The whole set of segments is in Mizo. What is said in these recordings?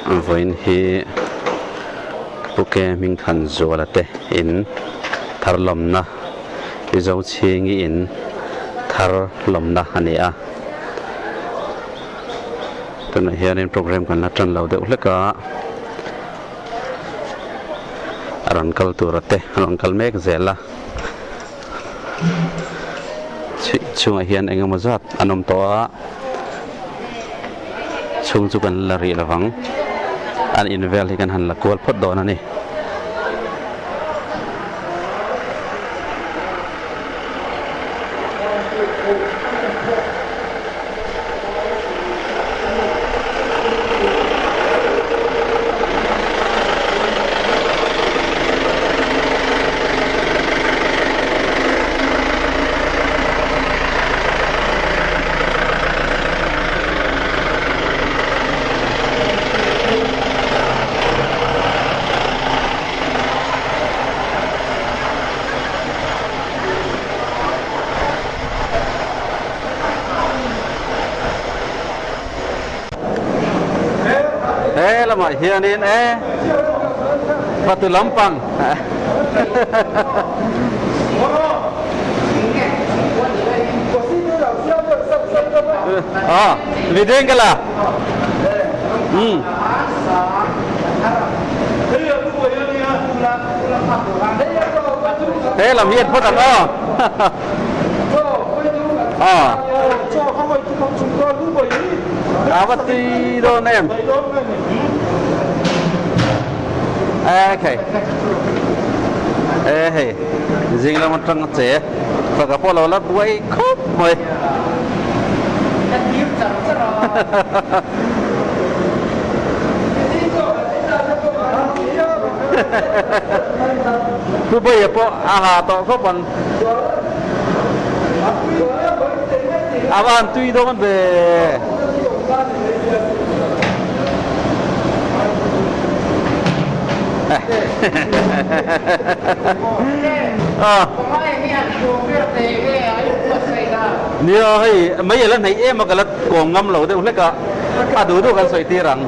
Vawiin hi Puke Hmingthan Zuala te in thar lawmna Mizo Chhingi in thar lawmna a ni a. Tunah hianin program kan la tan lo deuh hlek a, a rawn kal tura te a rawn kal mek zel a. Chhungah hian eng emaw zat an awm tawh a, chhung chu kan la rih lovang, an in vel hi kan han la kual phawt dawn a ni. He lamah hianin e fatu lampang ah video in ka la um he lam hi an phawt ang aw ah a va tui dawn em okay e hei zing lam atang a che faka pawh lo la buai khawp mai Pu Bawiha pawh a ha tawh khawp ang. A va han tui dawn ve. Nia hei mai a la hnaih em a ka la kawm ngam lo deuh hlek a, a duh duh kan sawi tir ang.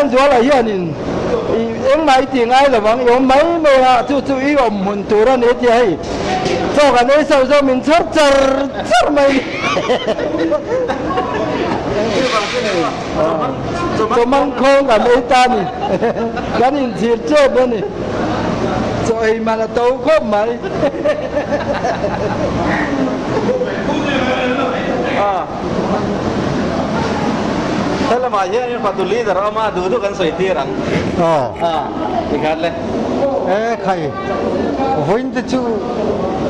Zuala hianin engmah i tih ngai lo ang i awm mai mai a, chu chu i awm hmun tur a ni tia hei chaw kan ei sauh zawk min chhar char char mai ni. Chawmang khawng kan ei ta ni. Kan inchhir chep a ni. Chaw ei man a to khawp mai. Helamah hianin fatu leader a awm a, duh duh kan sawi tir ang. Tikhan le. E khai, vawiin te chu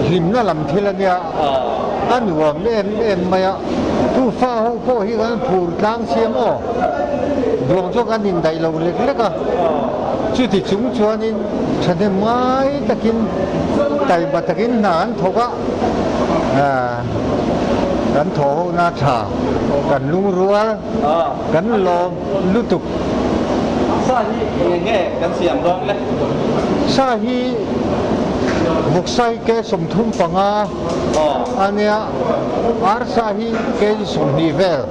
hlimna lam thil a nia. A nuam em em mai a, chu fa ho pawh hi kan phur tlang siam aw, duang chu kan indaih lo lek lek a, chuti chung chuanin thahnem ngai takin taima takin hna an thawk a, kan thawh ho na tha, kan lungrual, kan lawm lutuk. Sa hi eng nge kan siam dawn le? Sa hi vawksa hi ke 35 a nia, arsa hi ke 20 vel,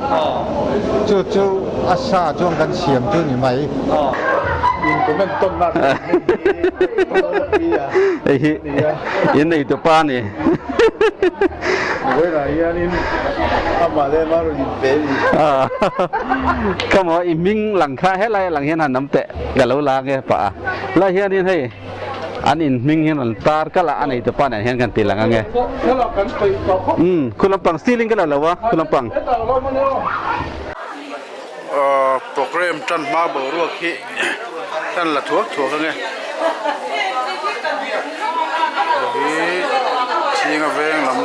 chu chu a sa chuan kan siam chu ni mai. In comment tawn nak Hei hi in nei tu pa ni. Vawiinah hianin amah leh amah rawn inpe a ni. Ka maw i hming lang kha helai lang hian han awm teh ka lo la nge pah a. Lai hianin hei an in hming hian rawn tar kalh a, a nei tu pa nen hian kan ti lang ange. Umm khu lampang steel in ka la lo a khu lampang. Program tan hma boruak hi tan la thuak thuak ange hi chhinga veng lam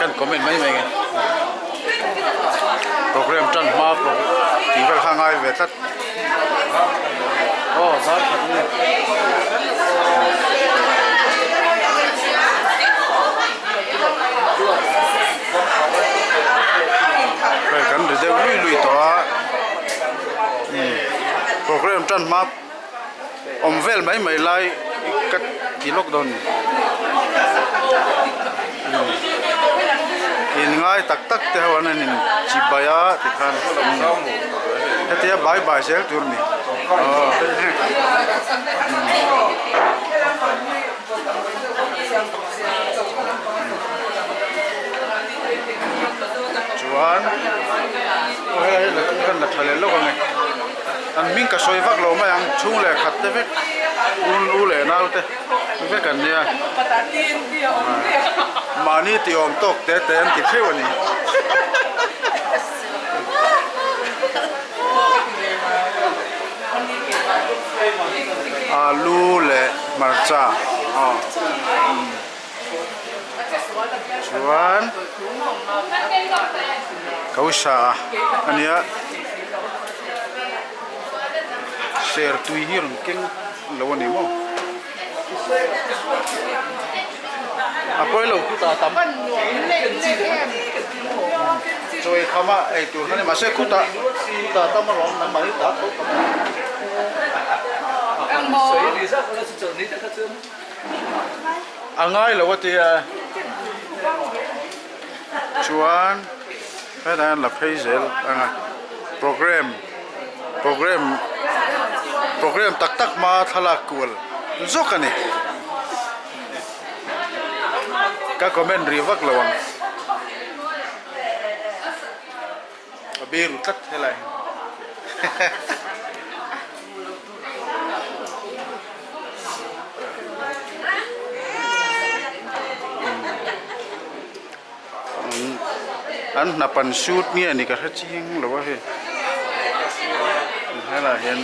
kan comment mai mai nge program tan hma tih vel kha a ngai ve tlat aw zar khat nge. tan hma awm vel mai mai lai ka ti lawk dawn ni. In ngai tak tak te ho an han in chi bai a tikhan hetia bai bai zel tur a ni. Chuan aw helai hi la kan la tha leh lawk ang e an hming ka sawi vak lo mai ang chhung leh khat te vek un u leh nau te vek an nia mahni tih awm tawk te te an ti theuh a ni. Alu leh hmarcha aw chuan kausa a nia ser tui hi rawn keng lo a ni maw a pawi lo khutah a tam chaw ei kham a ei tur kha a ni mahse khutah khutah tam alawm nangmah hi ta tho khawp a ngai lo a tia chuan hetah hian la phei zel ang a program program program tak tak hma thlalak kual zawk a ni ka comment rih vak lo ang a biru tlat helai hi. An hnap an shoot nge ni ka hre chiang lo a hei helaiah hian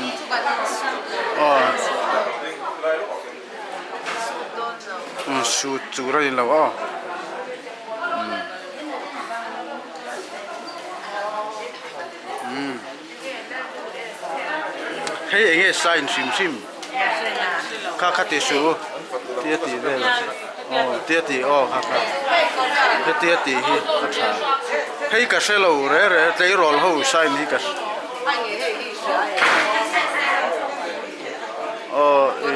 aw shoot tur a ni lo aw. Hei eng nge sign hrim hrim kha kha tih suh u tia tih vel aw tia tih aw kha kha hetia tih hi a tha hei ka hre lo re re tleirawl ho sign hi ka aw e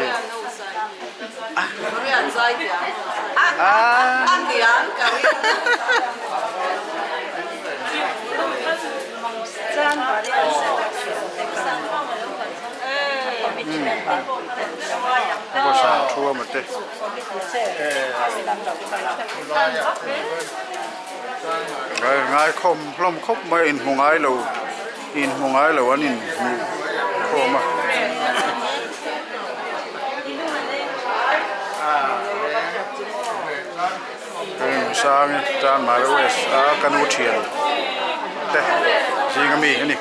Bawrhsang thu a mawte. Ngai khawm hlawm khawp mai inhmu ngai lo inhmu ngai lo an inhmu khawm a. Sang tan Mara West a ka nu thian te zing ami a ni.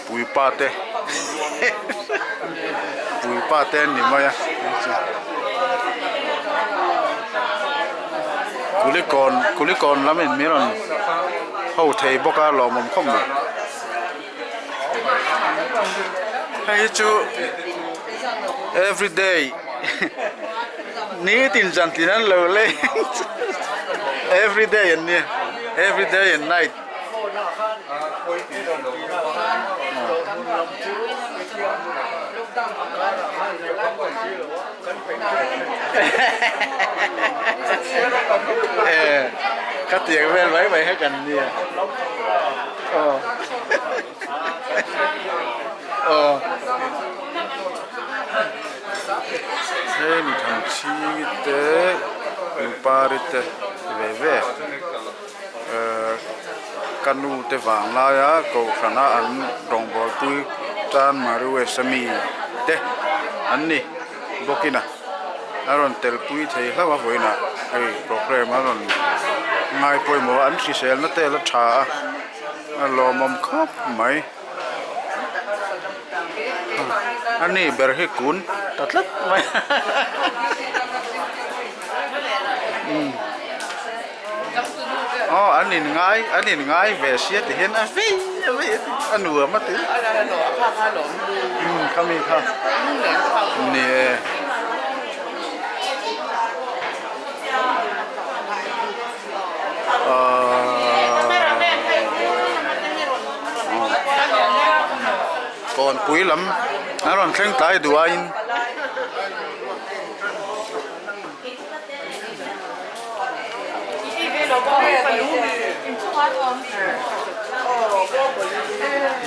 Puipa te Puipa te an ni mai a Kulikawn Kulikawn lam in min rawn ho thei bawk a lawmawm khawp mai hei hi chu everyday nitin zantin an lo leng everyday an nia everyday and night. Ka tiang vel mai mai kha kan nia. Aw. Aw. Hei mi thanchhingi te lupari te ve ve. Ka nu te vang laia kohhrana an rawngbawlpui tan Maruesa mi te an ni bawkin a a rawn telpui thei hlauh a vawiinah hei programme a rawn ngai pawimawh a an hriselna te a la tha a a lawmawm khawp mai a ni ber hi kun ta tlat mai. Aw an in ngai an in ngai ve sia ti hian a vei a vei a ti a nuam a ti. Umm khami kha ni e. Kawnpui lam an rawn thleng tlai duaiin.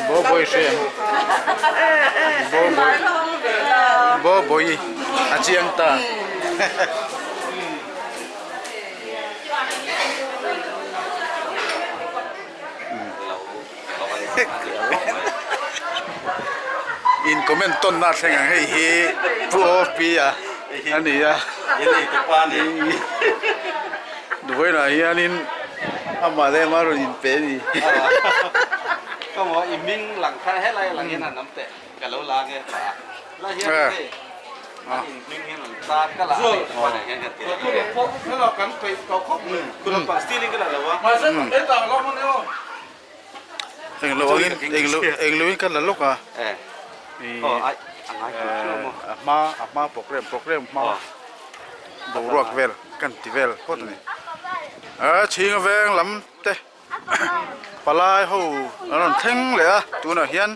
Bawbawi hriam Bawbawi a chiang ta. In comment tawn na thleng ang hei hi Pu OP a a ni a Vawiinah hianin amah leh amah rawn inpe a ni. Ka maw i hming lang kha helai lang hian han awm teh. Ka lo la nge ta a. La hian hei an in hming hian an tar ka la a nei chuan ah hian kan ti leh nge. Englo angin englo englo in ka la lawk a. A hma a hma program program hma boruak vel kan ti vel phawt a ni. A chhinga veng lam te. Palai ho an rawn thleng leh a tunah hian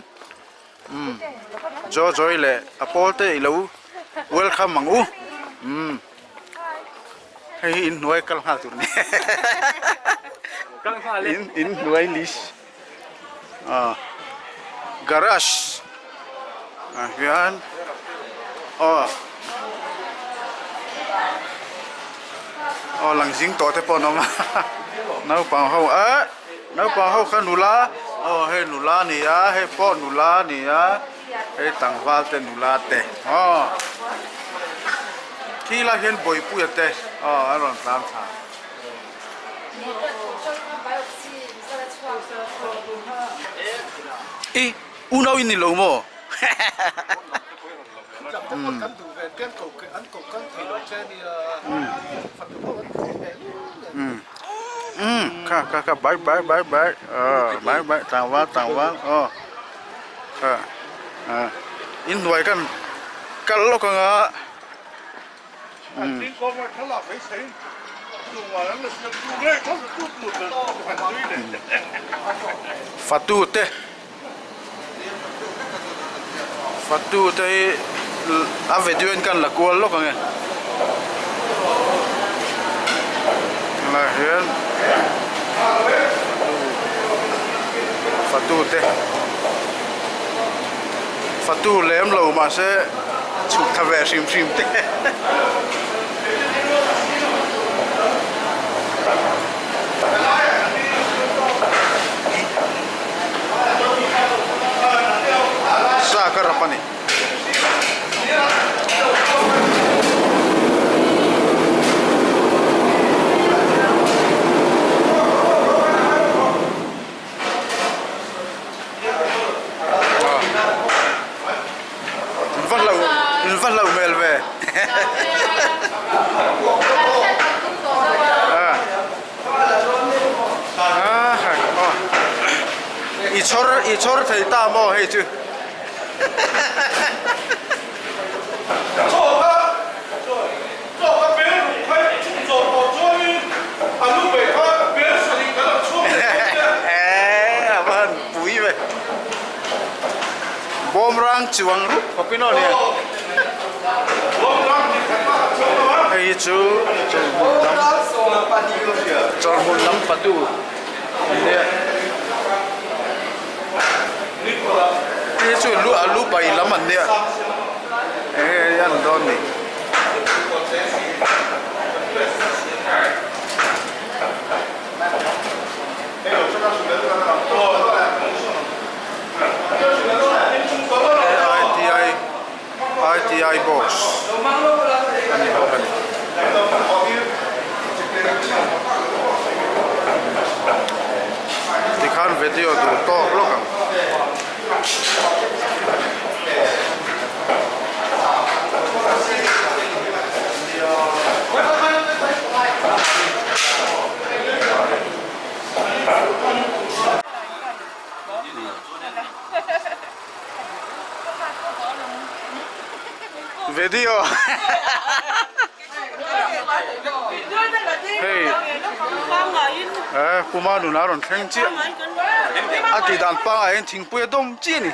umm Joe Joy leh a pawl te ilo welcome ang u umm hei hi inhnuai kal nghal tur a ni in inhnuai list ah garage ah hian aw aw lang zing tawh te pawh an awm a naupang ho eh naupang ho kha nula aw hei nula a ni a hei pawh nula a ni a hei tlangval te nula te aw khi lai hian bawihpuia te aw an rawn tlan thla. I unau in ni lo maw? Kha kha kha bye bye bye bye bye bye tlangval tlangval aw kha in hnuai khan kal lawk anga. Fatu te Fatu te hi a video in kan la kual lawk ang e tunah hian Fatu te Fatu lem lo mahse chhuk tha ve hrim hrim te. Sa ka rap a ni. In va hlo in va hlo hmel ve i chhawr i chhawr thei ta maw hei chu. A va han pui ve. Bawm rang chuang rup khawp in aw nia. Hei hi chu chawlhmun lam chawlhmun lam fatu an nia. Hei hi chu lu a lu pai lam an nia. Eng nge an dawn ni. ITI ITI box a ni bawk a ni. Tikhan video duh tawk lawk ang. Video Hei eh Puma nuna rawn thleng chiah a tih dan pangah hian thingpui a dawm chiah a ni.